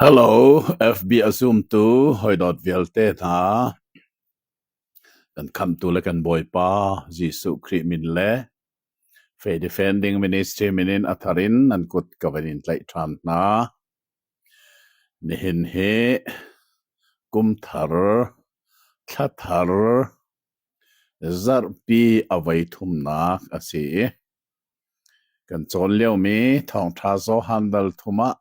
Hello, FB a zumtu hawidawt vialte hna. Kan khamtu le kan Bawipa Jesuh Khrih min le Faith Defending Ministry min in a thar in nan kut ka van in tlaih ṭhan hna. Nihin hi kum thar, thla thar, zarhpi a voi thumnak a si i Kan cawn liomi Thawngṭha Johan dal thum ah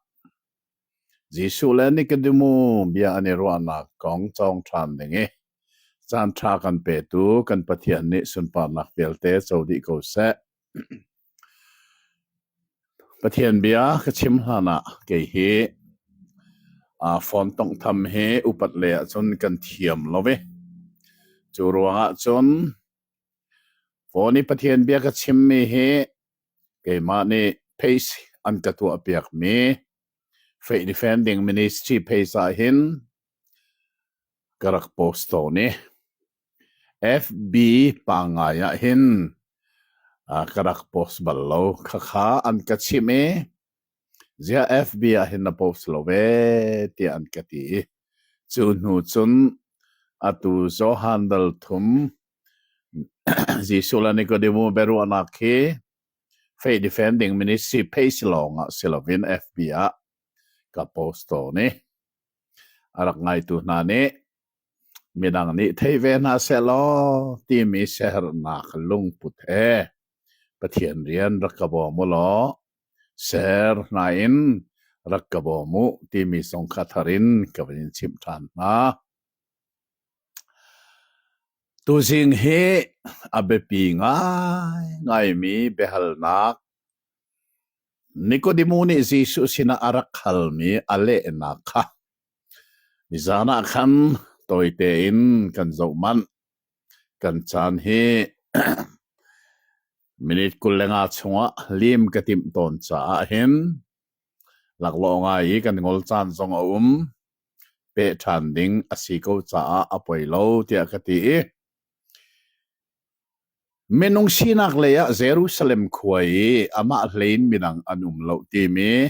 Jesuh le Nikodemu bia an i ruahnak kong cawng ṭhan ding i caanṭha kan petu kan Pathian nih sunparnak vialte co dih ko seh. Pathian bia ka chim hlanah kei hi phone tawnghtham hi upat lei ahcun kan thiam lo i cu ruangah cun Phone i Pathian bia ka chimmi hi keimah nih page an ka tuahpiakmi Faith Defending Ministry page ah hin ka rak post tawn i FB pangai ah hin ka rak post bal lo. Khakha an ka chimh i Ziah FB ah hin na post lo ve tiah an ka ti i cu hnu cun atu Johan dal thum Jesuh le Nikodemu biaruahnak khi Faith Defending Ministry page lawng ah si loin FB ah ka post tawn i a rak ngaitu hna nih midang nih thei ve hna sehlaw timi siaherhnak lungput he Pathian rian rak ka bawm u law ser hna in rak ka bawm u timi zong kha thar in ka van in chimh ṭhan hna. Tuzing hi a biapi ngaingaimi biahalnak Nikodemu nih Jesuh sinah a rak halmi a lehnak kha nizan ah khan tawite in kan zoh manh. Kan caan hi Minute 25 chungah lim ka timh tawn caah hin laklawh ngai i kan ngol caan zong a um. Peh ṭhan ding a si ko caah a poi lo tiah ka ti i minung sinak lei ah Jerusalem khua i amah hlei in midang an um lo timi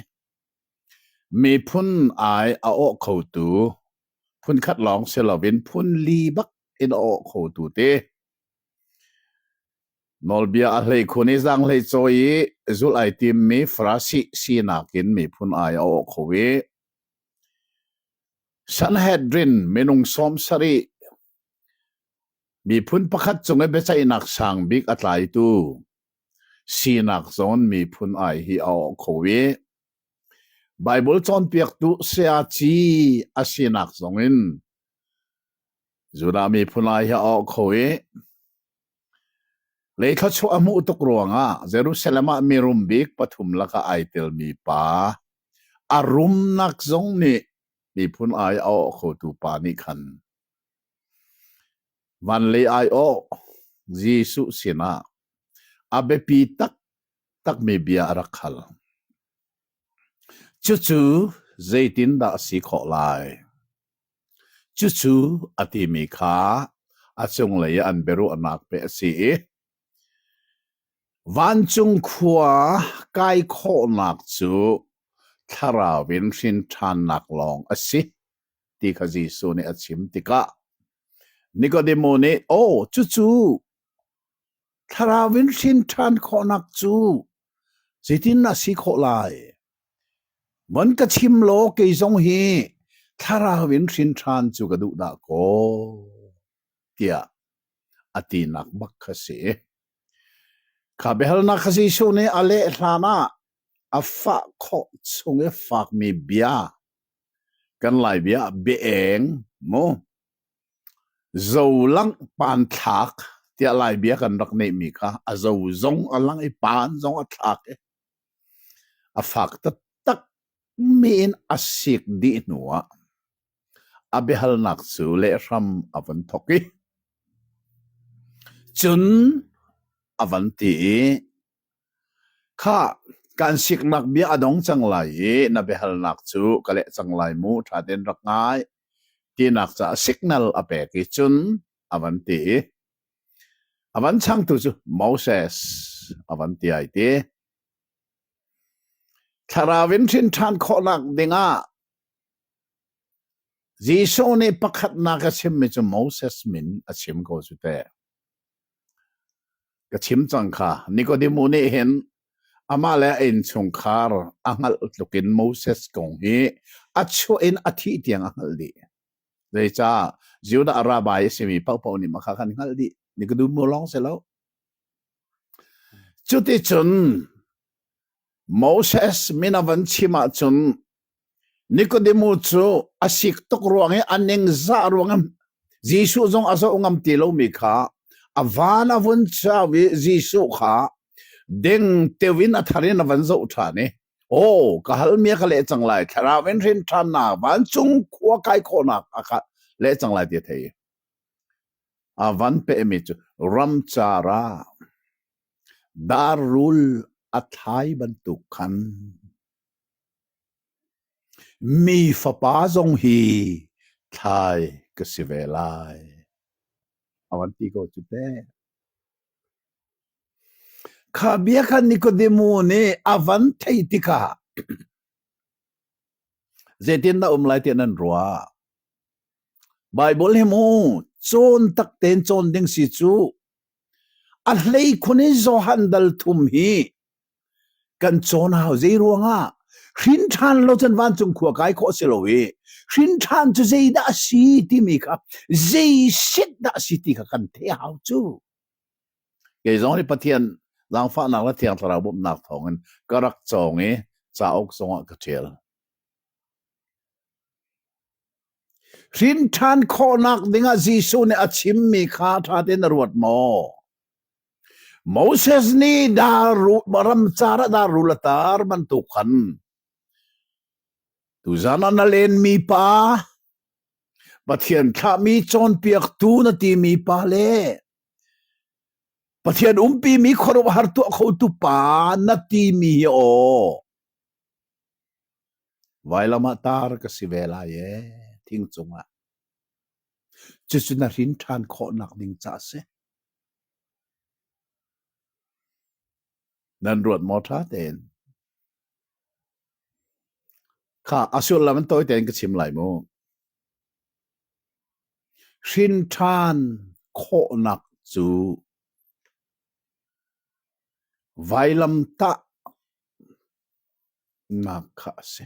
miphun ai a awh khotu phunkhat lawng si loin phun li bak in a awh khotu te Nawlbia a hleikhun i zaanghlei cawi i zulh ai timmi Farasi sinak in miphun ai a awh kho i Sanhedrin minung 70 miphun pakhat cung i biaceihnak sang bik a tlaitu sinak zawn miphun ai hi a awh kho i Baibal cawnpiaktu sayaci a sinak zongin Judah miphun ai hi a awh kho i Lei thluachuah a hmuh tuk ruangah Jerusalem ah mirum bik pathum lakah ai telmi pa, a rumnak zong nih miphun ai a awh khotu pa nih khan van lei aiawh Jesuh sinah a biapi taktakmi bia a rak hal. Cucu zeitindah a si khawh lai? Cucu a timi kha a cunglei i an biaruahnak pe a si i vancung khua kai khawhnak cu thlarau in hrin ṭhannak lawng a si ti kha Jesuh nih a chim tikah Nikodemo nih, Aw, cucu thlarau in hrin ṭhan khawhnak cu zeitin a si khawh lai? Von ka chim law kei zong hi thlarau in hrin ṭhan cu ka duh dah kaw tiah a tinak bak kha si. Kha biahalnak kha Jesuh nih a leh hlan ah a fah khawh chung i fakmi bia kan Lai bia bia-eng mu zolangh panthlak tiah Lai bia kan rak neihmi kha a zo zong a lang i pan zong a thlak i A fak taktak mi in a sik dih hnuah a biahalnak cu lehram a vun thawk i cun a van ti i, Khah, kaan siknak bia a dong cang lai i na biahalnak cu ka leh cang lai mu, ṭha tein rak ngai tinak caah signal a pek i cun a van ti i A van changtu cu Moses a van ti ai ti. Thlarau in hrin ṭhan khawhnak dingah. Jesuh nih pakhatnak a chimmi cu Moses min a chim ko cu teh. Ka chim cang kha. Nikodemu nih hin amah le a innchungkhar a hngalh tlukin Moses kong hi a chuah in a thih tiang a hngalh dih. Zeicah Judah rabbi a simi paohpaoh nih mah kha kan hngalh dih. Nikodemu lawng si lo. Cuticun Moses min a van chim ahcun Nikodemu cu a sik tuk ruang i a ningzah ruang i Jesuh zong a zoh ngam ti lomi kha a van a vun cau i Jesuh kha ding teu in a thar in a van zoh ṭhan i Aw, ka halmi a ka leh cang lai, thlarau in hrin ṭhannak vancung khua kai khawhnak a ka leh cang lai ti a thei. A van pehmi cu ramcar ah darrul a thlai bantuk khan Mi fapa zong hi thlai ka si ve lai. A van ti ko cu teh. Kha bia kha Nikodemu nih a van theih tikah zeitin dah um lai tiah nan ruah? Baibal hi mu cawn tak tein cawn ding si cu a hlei khun in Johan dal thum hi kan cawn hau zei ruangah hrin ṭhan lo cun vancung khua kai khawh si lo i hrin ṭhan cu zeidah a si timi kha zei sit dah a si ti kha kan theih hau cu kei zong nih Pathian zaangfahnak le Thiang Thlarau bawmhnak thawngin ka rak cawng i cauk zongah ka ṭial. Hrin ṭhan khawhnak dingah Jesuh nih a chimmi kha ṭha tein na ruat maw? Moses nih ramcar ah darrul a tar bantuk khan tuzan ah na lenmi pa Pathian thlahmi cawnpiaktu na timi pa le Pathian umpimi khuaruahhar tuah khotu pa na timi hi aw vailam ah tar ka si ve lai ee thing cungah cucu na hrin ṭhan khawhnak ding ca a si. Nan ruat maw ṭha tein? Kha a sullam in tawi tein ka chim lai mu. Hrin ṭhan khawhnak cu vailamtah nak kha a si.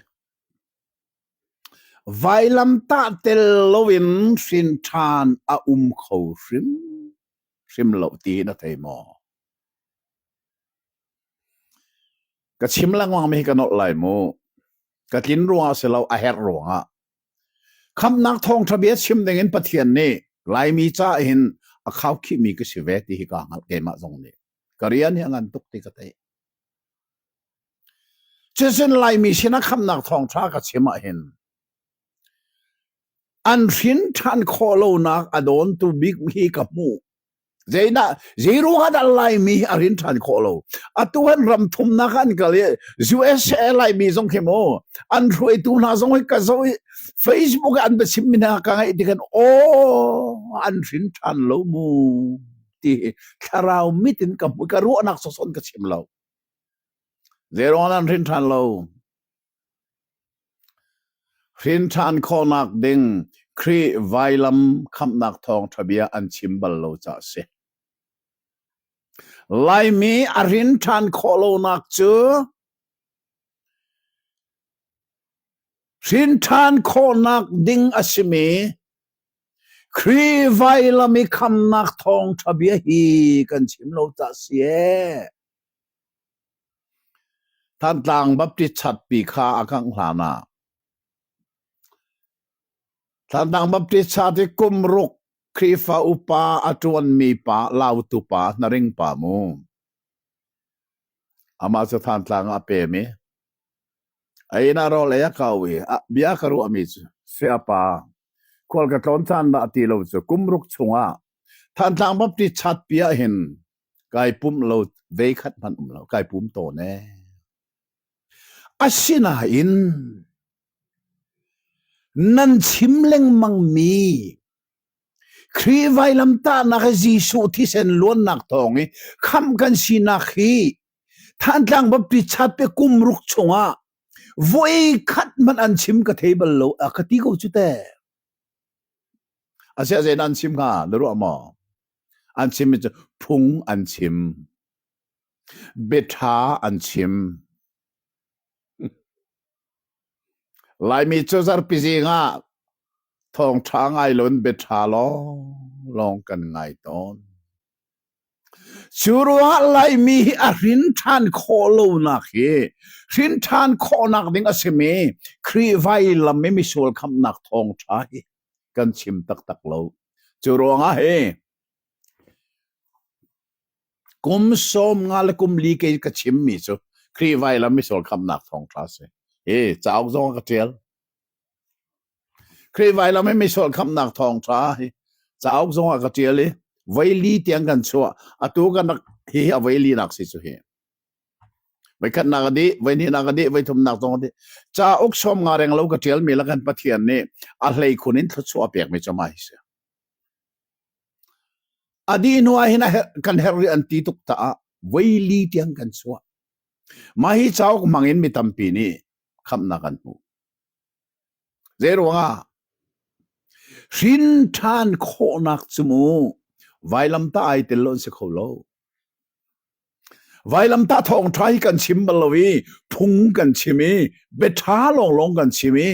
Vailamtah tel loin hrin ṭhan a um kho hrim hrim lo ti na thei maw? Ka chim lengmang mi hi ka nolh lai mu. Ka tlin ruangah si lo, a herh ruangah. Khamhnak thawngṭha bia chim dingin Pathian nih Laimi ca hin a khaukhihmi ka si ve ti hi kaa hngalh keimah zong nih. Ka rian hi a ngan tuk ti ka theih. Cucun Laimi sinah khamhnak thawngṭha ka chim ahhin an hrin ṭhan khawh lonak a dawntu bik hi ka hmuh. Zeidah zeiruangah dah Laimi hi a rin ṭhan khawh lo? Atu han ram thumnak an kal i USA Laimi zong khi mu an hruaitu hna zong hi ka zoh i Facebook ah an biachim mi hna ka ngaih tikhan aw an hrin ṭhan lo mu ti hi thlarau mit in ka hmu ka ruahnak sawsawh in ka chim lo. Zeiruangah an hrin ṭhan lo? Hrin ṭhan khawhnak ding Khrih vailam khamhnak thawngṭha bia an chim bal lo caah a si. Laimi a hrin ṭhan khawh lonak cu hrin ṭhan khawhnak ding a simi Khrih vailam i khamnak thawngṭha bia hi kan chim lo caah si ee. Thantlang Baptist chatpi kha a kangh hlan ah Thantlang Baptist chat i kum ruk Khrihfa upa a ṭuanmi pa Lautu pa Hnaring pa mu. Amah cu Thantlang ah a pem i a inn ah rawl ei a kau i bia ka ruahmi cu sayapa khual ka tlawn caan dah ti lo cu kum ruk chungah Thantlang Baptist chatpi ah hin kai pum lo ve khat hmanh um lo kai pum tawn ee asinain nan chim lengmang mi Khrih vailamtahnak i Jesuh thisen luannak thawng i khamh kan sinak hi Thantlang Baptist chatpe kum ruk chungah voi khat hmanh an chim ka thei bal lo a ka ti ko cu teh. Asiah zeidah an chim hnga? Na ruah maw? An chimmi cu phung an chim. Biaṭha an chim. Laimi cu zarhpi zing ah thawngṭha ngai loin biaṭha lawnglawng kan ngai tawn. Cu ruangah Laimi hi a hrin ṭhan khawh lonak hi hrin ṭhan khawhnak ding a simi Khrih vailam i misual khamhnak thawngṭha hi kan chim taktak lo. Cu ruangah hi Kum 50 le kum li kei ka chimmi cu Khrih vailam misual khamhnak thawngṭha a si. Hi cauk zong a ka ṭial. Khrih vailam i misual khamhnak thawngṭha hi cauk zong ah ka ṭial i voili tiang kan chuah. Atu kan rak hi a voili nak si cu hi. Voikhatnak a dih, voihnihnak a dih, voithumnak zong a dih. Cauk 50 reng lo ka ṭialmi le kan Pathian nih a hleikhun in thluachuah a pekmi cu mah hi si. A dih hnu ah hin kan herh rih an ti tuk caah voili tiang kan chuah. Mah hi cauk hmang in mi tampi nih khamhnak an hmuh. Zei ruangah? Hrin ṭhan khawhnak cu mu vailamtah ai tel lo an si kho lo. Vailamtah thawngṭha hi kan chim bal lo i phung kan chim i biaṭha lawnglawng kan chim i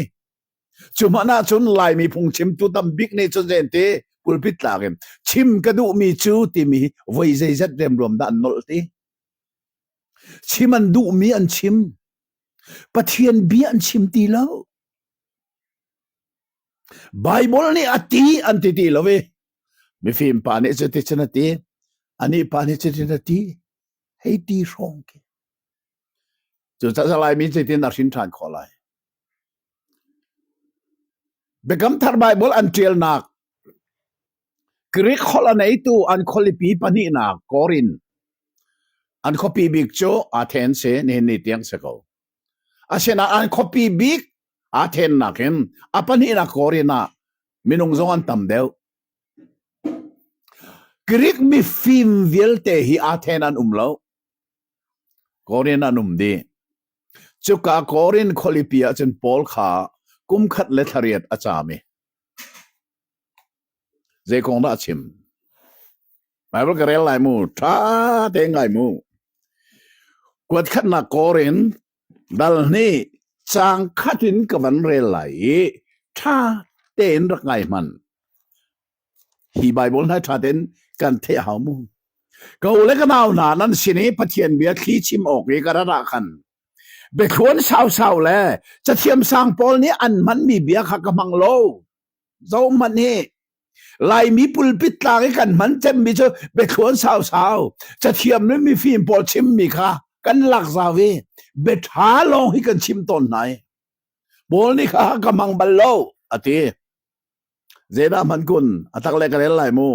Cu hmanh ahcun Laimi phungchimtu tambik nih cun zei pulpit tlak in chim ka duhmi cu timi voi zeizat remruam dah an nolh ti. Chim an duhmi an chim. Pathian bia an chim ti lo. Bible nih a ti an ti ti lo i mifim pa nih cuticun a ti, anih pa nih cutin a ti, hei ti hrawng khi. Cucaah Laimi zeitin a hrin ṭhan khawh lai? Biakam Thar Baibal an ṭialnak Greek holh a neitu an khualipi pahnihnak Korin an khuapi bik cu Athens si nihin ni tiang si ko. Asinain an khuapi bik Athens nakin a pahnihnak Korin ah minung zong an tam deuh. Greek mifim vialte hi Athens an um lo. Korin an um dih. Cuka Korin khualipi ah cun Paul kha kum khat le thla riat a caam i zei kong dah a chim? Baibal ka rel lai mu, ṭha tein ngai mu. Kuat khatnak Korin dal hnih caang khat in ka van rel lai i ṭha tein rak ngai hmanh. Hi Baibal hna ṭha tein kan theih hau mu. Ka u le ka nau hna nan sin i Pathian bia thli chim awk i ka rat ah khan biathluan sausau le cathiam sang pawl nih an hmanmi bia kha ka hmang lo. Zohhmanh hi Laimi pulpit tlang i kan hman cemmi cu biathluan sausau cathiam le mifim pawl chimmi kha kan lak zau i biaṭha lawng hi kan chim tawn hna i Paul nih kha ka hmang bal lo a ti. Zeidah hman kun a tak le ka rel lai mu.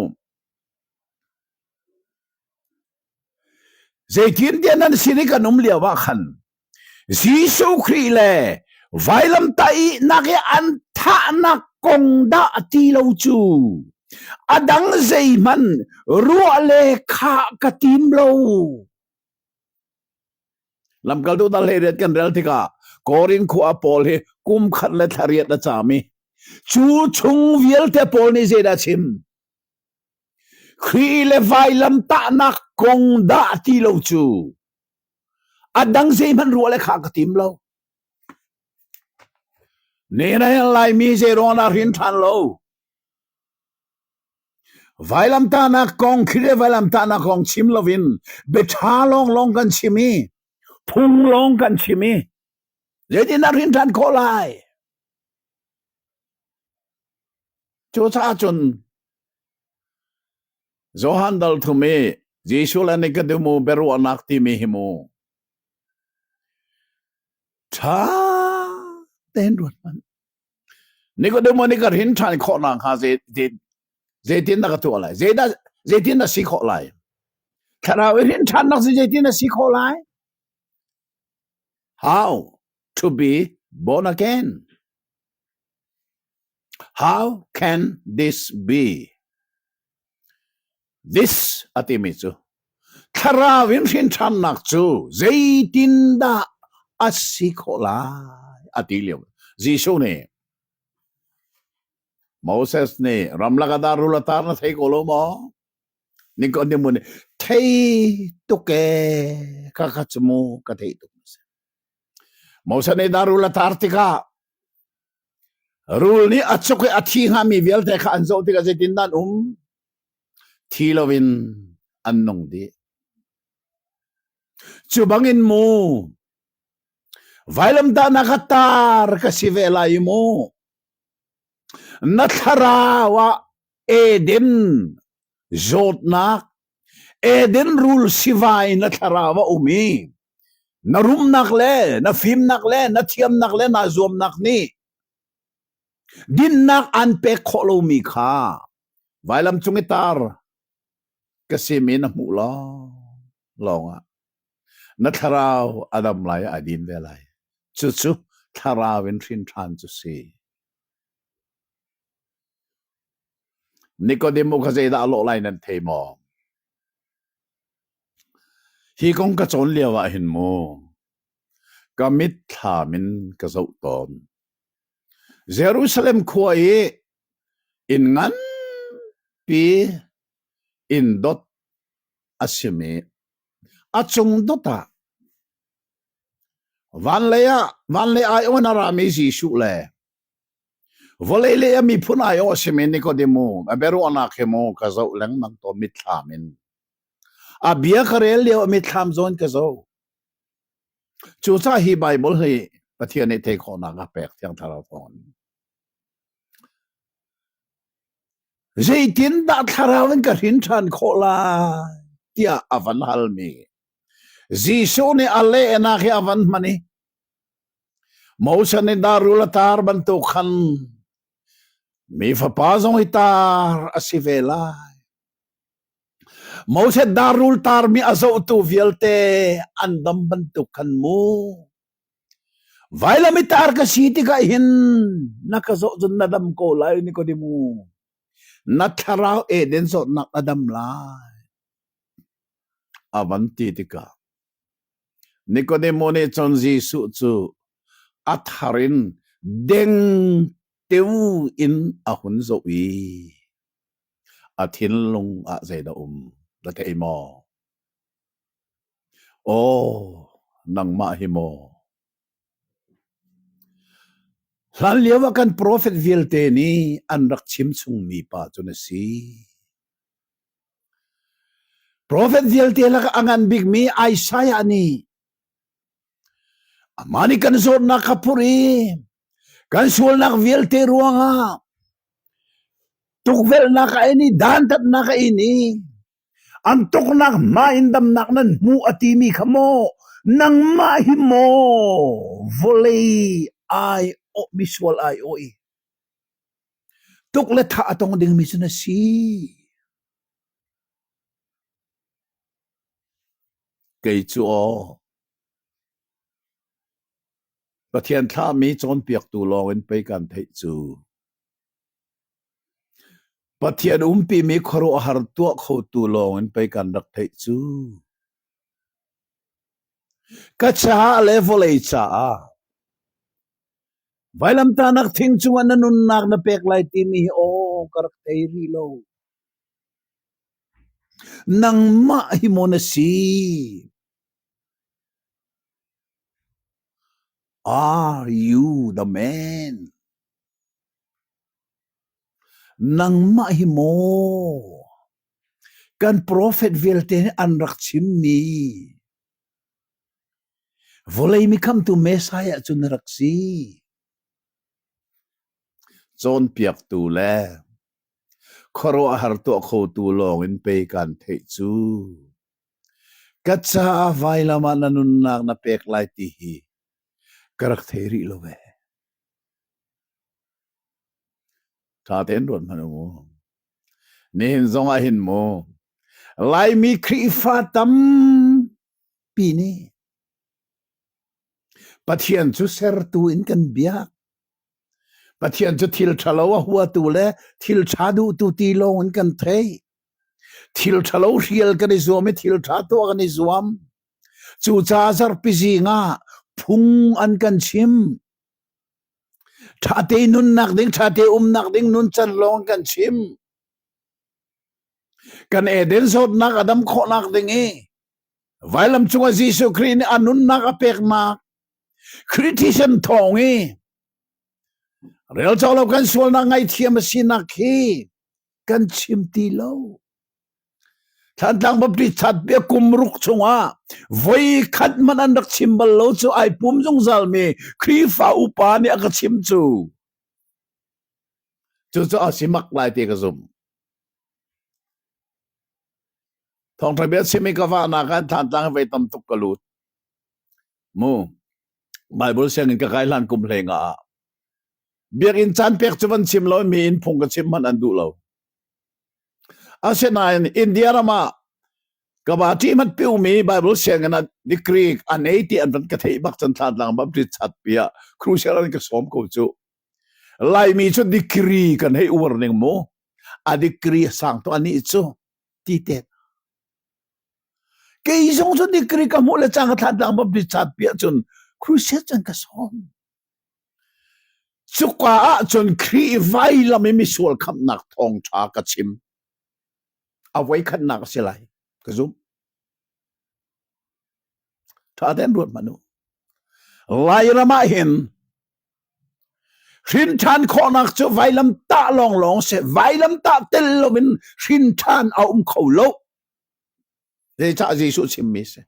Zeitintiah nan sin i kan um lio ah khan Jesuh Khrih le vailamtah ihnak i an thahnak kong dah ti lo cu a dang zeihmanh ruah le khah ka tim lo. Lamkaltu dal 18 kan rel tikah Korin khua pawl hi kum khat le thla riat a caam i cu chung vialte pawl nih zeidah chim? Khrih le vailamtahnak kong dah ti lo cu a dang zeihmanh ruah le kha ka tim lo. Nihin ah Laimi zeiruang dah hrin ṭhan lo? Vailamtahnak kong Khrih le vailamtahnak kong chim loin biaṭha lawnglawng kan chim i phung lawng kan chim i zeitindah hrin ṭhan khawh lai? Cucaah cun Johan dal thum i Jesuh le Nikodemu biaruahnak timi hi mu ṭha tein ruat hmanh. Nikodemu nih ka hrin ṭhan khawh nakhnga zeitin dah ka tuah lai? Zeidah zeitin dah si khawh lai? Thlarau i hrin ṭhannak cu zeitin dah si khawh lai? How to be born again? How can this be? This a timi cu thlarau in hrin ṭhannak cu zeitindah a si khawh lai a ti lio. Jesuh nih. Moses nih ramlak ah dah rul a tar na thei ko lo maw? Nikodemu nih thei tuk e kha kha cu mu ka thei tuk. Moses nih dah rul a tar tikah rul nih a cuk i a thi hngami vialte kha an zoh tikah zeitindah an um? Thi loin an nung dih. Cu bangin mu vailamtahnak a tar ka si ve lai mu. Na thlarau ah Eden zawtnak, Eden rul sivai na thlarau a um i na rumnak le na fimnak le na thiamnak le naa zuamnak nih dinnak an pek khawh lomi kha vailam cung i tar ka simi na hmuh lawng lawngah na thlarau a dam lai a din ve lai. Cucu thlarau in hrin ṭhan cu si. Nikodemu kha zeidah a lawh lai nan thei maw? Hi kong ka cawn lio ah hin mu ka mitthlam in ka zoh tawn. Jerusalem khua i inn nganpi inn dot a simi a cung dot ah vanlei ah vanlei aiawh in a rami Jesuh le vawlei lei a miphun aiawh a simi Nikodemu a biaruahnak hi mu ka zoh lengmang tawn mitthlam in. A bia ka rel lio a mitthlam zawn ka zoh. Cucaah hi Baibal hi Pathian nih thei khawhnak a pek Thiang Thlarau thawngin. Zeitindah thlarau in ka hrin ṭhan khawh lai tiah a van halmi Jesuh nih a lehnak hi a van hman i Moses nih darul a tar bantuk khan mi fapa zong hi tar a si ve lai. Moses darul tarmi a zohtu vialte an dam bantuk khan mu. Vailam i tar ka si tikah hin na ka zoh cun na dam ko lai Nikodemu. Na thlarau Eden zawtnak na dam lai. A van ti tikah Nikodemu nih cun Jesuh cu a thar in deng teu in a hun zoh i a thinlung ah zeidah um na thei maw? Aw, nangmah hi maw? Hlanlio ah kan profet vialte nih an rak chim chungmi pa cu na si. Profet vialte lakah a ngan bikmi Isaiah nih amah nih kan zawtnak kha phurh i kan sualnak vialte ruangah tukvelhnak a in i dantatnak a in i An tuknak hma in damnak nan hmuh a timi kha maw nangmah hi maw vawlei ai awh misual ai awh i tuk le thah a tong dingmi cu na si. Kei cu aw Pathian thlahmi cawnpiaktu lawng in pei kan theih cu. Pathian umpimi khuaruahhar tuah khotu lawng in pei kan rak theih cu. Ka caah le vawlei caah vailamtahnak thing cungah na nunnak na pek lai timi hi aw ka rak thei rih lo. Nangmah hi maw na si? Are you the man? Nangmah hi maw kan profet vialte nih an rak chimmi vawlei mikhamtu Messiah cu na rak si? Cawnpiaktu le khuaruahhar tuah khotu lawng in pei kan theih cu. Ka caah vailam ah na nunnak na pek lai ti hi ka rak thei rih lo ve. Ṭha tein ruat hmanh u mu. Nihin zong ah hin mu Laimi Khrihfa tampi nih Pathian cu sertu in kan biak. Pathian cu thil ṭhalo a huatu le thil ṭha duhtu ti lawng in kan theih. Thil ṭhalo hrial kan i zuam i thil ṭha tuah kan i zuam. Cucaah zarhpi zing ah phung an kan chim. Ṭhate nunnak ding, ṭhate umnak ding nuncan lawng kan chim. Kan Eden zawtnak a dam khawhnak ding i vailam cungah Jesuh Khrih nih a nunnak a peknak Khrih thisen thawng i rel cawk lo kan sualnak ngaihthiam a sinak hi kan chim ti lo. Thlantlang Baptist thatbia kum ruk chungah voi khat hmanh an rak chim bal lo cu ai pum zungzal mi Khrihfa upa nih a ka chim cu. Cucu a si mak lai ti ka zumh. Thawngṭha bia chim i ka vahnak ah Thlantlang vei tam tuk ka lut. Mu Bible sianginn ka kai hlan kum hlei nga ah biakinn caan pek cu van chim lo mi in phung ka chim hmanh an duh lo. Asinain India ram ah ka ba ṭih hmanh piumi Bible sianginn ah degree a nei ti an van ka theih bak cun Thantlang Baptist chat piah crucial an ka sawm ko cu. Laimi cu degree kan hei uar ning mu. A degree a sang to ani cu ti te. Kei zong cu degree ka hmuh le cang ka Thantlang Baptist chat piah cun crusade cun ka sawm. Cuka ahcun Khrih vailam i misual khamhnak thawngṭha ka chim. A voikhatnak a si lai, ka zumh. Ṭha tein ruat hmanh u. Lairam ah hin hrin ṭhan khawhnak cu vailam tah lawnglawng si. Vailam tah tel loin hrin ṭhan a um kho lo. Zeicah Jesuh chimmi si?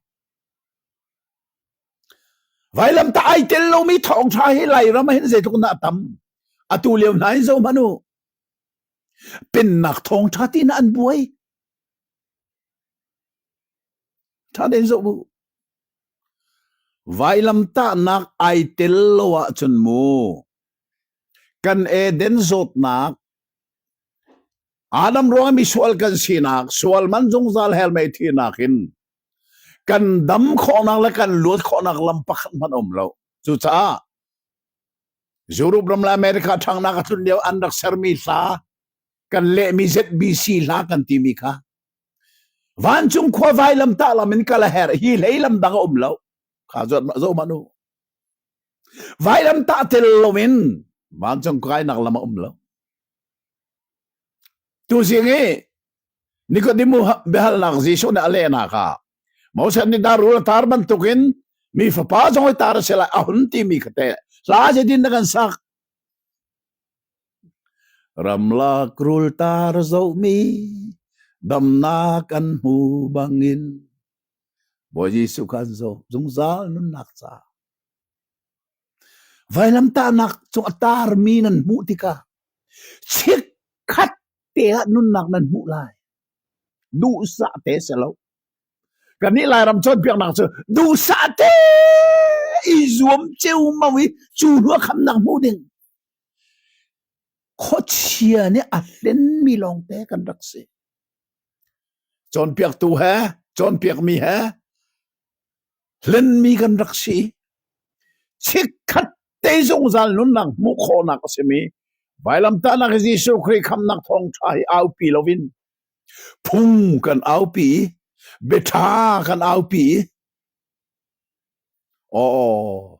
Vailamtah ai tel lomi thawngṭha hi Lairam ah hin zeitluk in dah a tam. Atu lio hna hin zoh hmanh u. Pennak thawngṭha tiin an buai. Ṭha tein zoh u. Vailamtahnak ai tel lo ahcun mu kan Eden zawtnak Adam ruang misual kan sinak sual man zungzal hell mei thinak in kan dam khawhnak le kan luat khawhnak lam pakhat hmanh um lo. Cucaah Europe ram le America ṭhangnak a tlun lio an rak sermi hla kan lehmi ZBC hla kan timi kha vancung khua vailam tah lam in kal a herh hi hlei lam dang a um lo kha zawt zo man u vailam tah tel loin vancung kainak lam a um lo Tuzing i Nikodemu biahalnak Jesuh nih a lehnak ah Moses nih darul a tar bantukin mi fapa zong i tar a si lai a hun timi kha teh hla zeitin na kan sak ramlak rul tar zohmi damnak kan hmu bangin Bawi Jesuh kha an zoh zungzal nunnak ca Vailamtahnak cu a tarmi nan hmuh tikah chikkhat te ah nunnak nan hmuh lai. Duhsah te si lo. Kannih Lairam cawnpiaknak cu duhsah te i zuam ceumau i cu hnu ah khamnak hmuh ding. Khuachia nih a hlenmi lawngte kan rak si. Cawnpiaktu he, cawnpiakmi he, hlenmi kan rak si. Chikkhat te zungzal nunnak hmuh khawhnak a simi vailamtahnak i Jesuh Khrih khamnak thawngṭha hi aupi loin phung kan aupi i biaṭha kan aupi i aw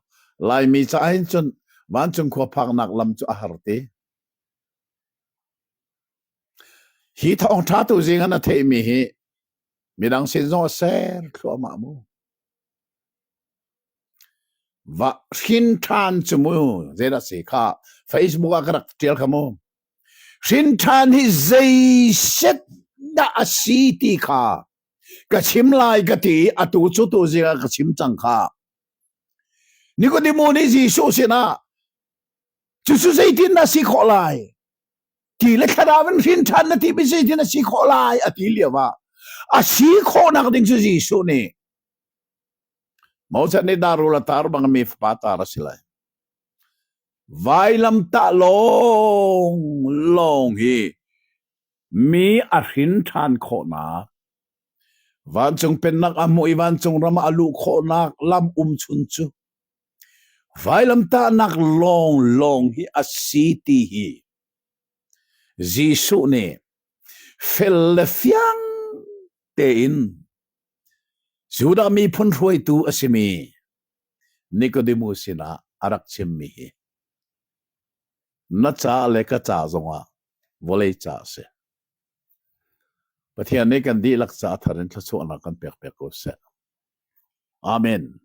Laimi caah hin cun vancung khua phaknak lam cu a har te. Hi thawngṭha tu zing ah na theihmi hi midang sin zong a ser thluahmah mu. Va hrin ṭhan cu mu zeidah si kha Facebook ah ka rak ṭial kha mu. Hrin ṭhan hi zei set dah a si ti kha ka chim lai ka ti atu cu tu zing ah ka chim cang kha. Nikodemu nih Jesuh sinah cucu zeitin dah si khawh lai? Ti le thlarau in hrin ṭhan na ti mi zeitin a si khawh lai a ti lio ah a si khawhnak ding cu Jesuh nih Moses nih darul a tar bang mi fapa tar a si lai. Vailamtah lawng lawng hi mi a hrin ṭhan khawhnak vancung pennak a hmuh i vancung ram ah a luh khawhnak lam um chun cu Vailamtahnak lawnglawng hi a si ti hi Jesuh nih fel le fiang tein Judah miphun hruaitu a simi Nicodemus sinah a rak chimmi hi. Na ca le ka ca zongah vawlei ca a si. Pathian nih kan dihlak ca a thar in thluachuahnak kan pek piak ko seh. Amen.